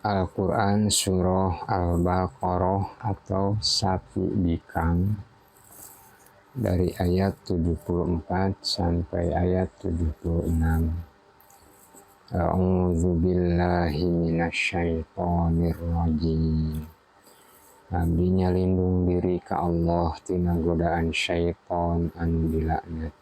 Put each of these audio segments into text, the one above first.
Al-Quran Surah Al-Baqarah atau Sapi Bikang dari ayat 74 sampai ayat 76. A'udzu billahi minasyaitonir rajim. Abdi nyalindung diri ka Allah tina godaan syaiton anu dilaknat.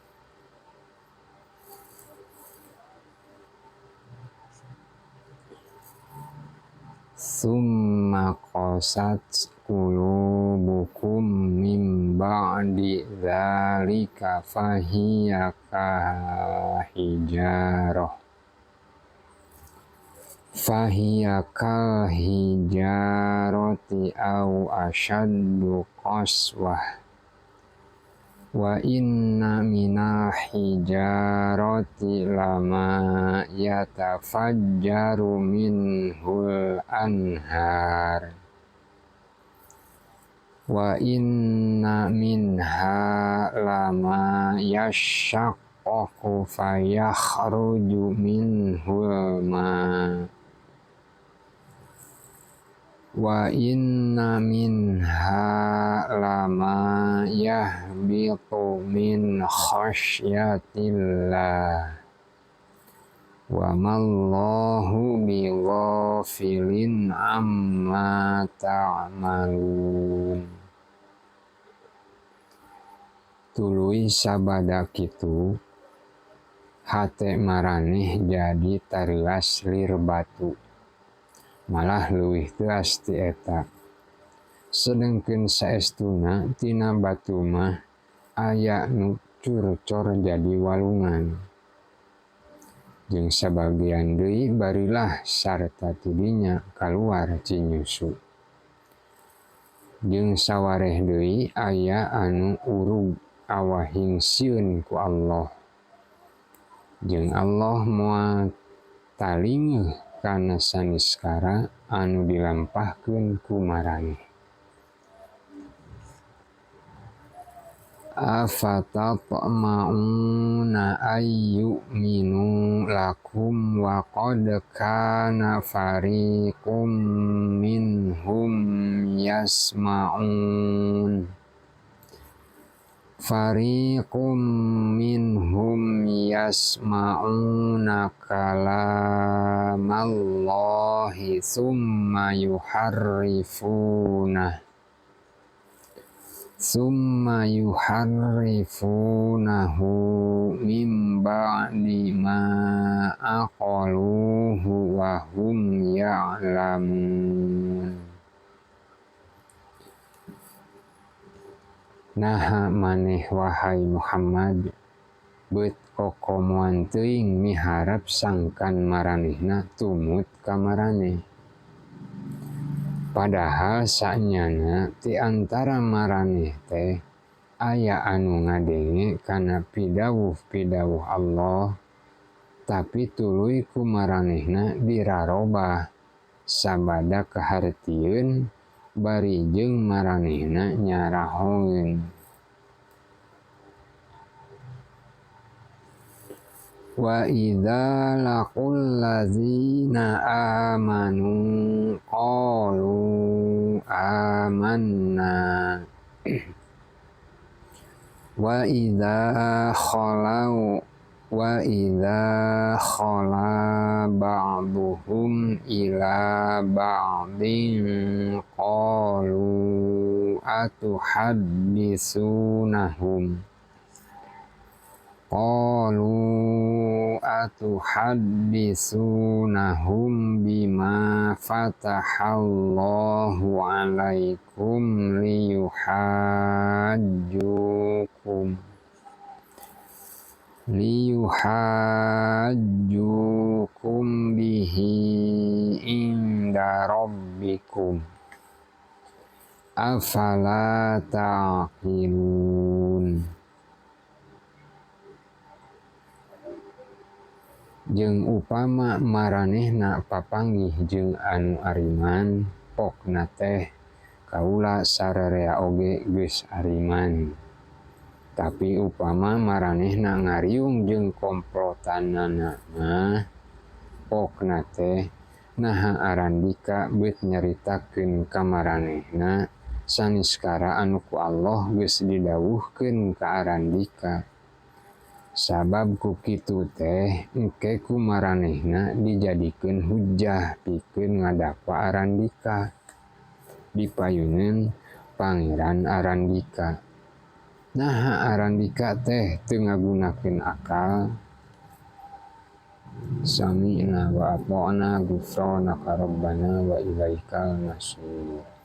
Summa qasat qulubukum min ba'di dzalika fahiya kal hijarah fahiya kal hijarati au ashaddu qaswah wa inna minal hijarati lama yatafajjaru minhul anhar wa inna minha lama yashaqqaqu fayakhruju minhul ma wa inna minha lama yahbitu min khasyatillah wa mallahu bighafilin amma ta'malun. Tuluy sabada kitu hate maraneh jadi tareuas lir batu, malah leuwih teuas ti eta. Sedengkeun saestuna tina batu mah aya nu curcor jadi walungan, jeung sabagian deui barilah sarta tidinya kaluar cinyusu. Jeung sawareh deui aya anu urug awahing sieun ku Allah, jeung Allah moal talingeuh kana saniskara anu dilampahkeun ku maraneh. Afatatma'una ayyu'minu lakum wa qad kana fariqum minhum yasma'un fariqum minhum yasma'una kalamallahi thumma yuharrifunahu min ba'di ma aqaluhu wa hum ya'lamun. Naha maneh wahai Muhammad beut kokomoan teuing miharep sangkan maranehna tumut ka maraneh. Padahal sanyana ti antara maraneh teh aya anu ngadenge kana pidawuh-pidawuh Allah, tapi tuluy ku maranehna dirarobah sabada kahartieun bari jeung maranehna nyarahoeun. Wa idza laqul ladzina amanu qalu amanna wa idza khalau wa idza khala ba'duhum ila ba'din qalu atuhadditsunahum qalu atuhadditsunahum bima fatahallahu alaikum liyuhajjukum bihi inda rabbikum afala ta'qilun. Jeung upama maranehna papanggih jeung anu ariman, pokna teh kaula sararea oge geus ariman. Tapi upama maranehna ngariung jeung komplotanana mah, pokna teh Naha Arandika beut nyaritakeun ka maranehna saniskara anu ku Alloh geus didawuhkeun ka Arandika. Sabab ku kitu teh engke ku maranehna dijadikeun hujjah pikeun ngadakwa Arandika dipayuneun Pangeran Arandika. Naha Arandika teh teu ngagunakeun akal? Sami'na wa ata'na ghufranaka rabbana wa ilaikal masir.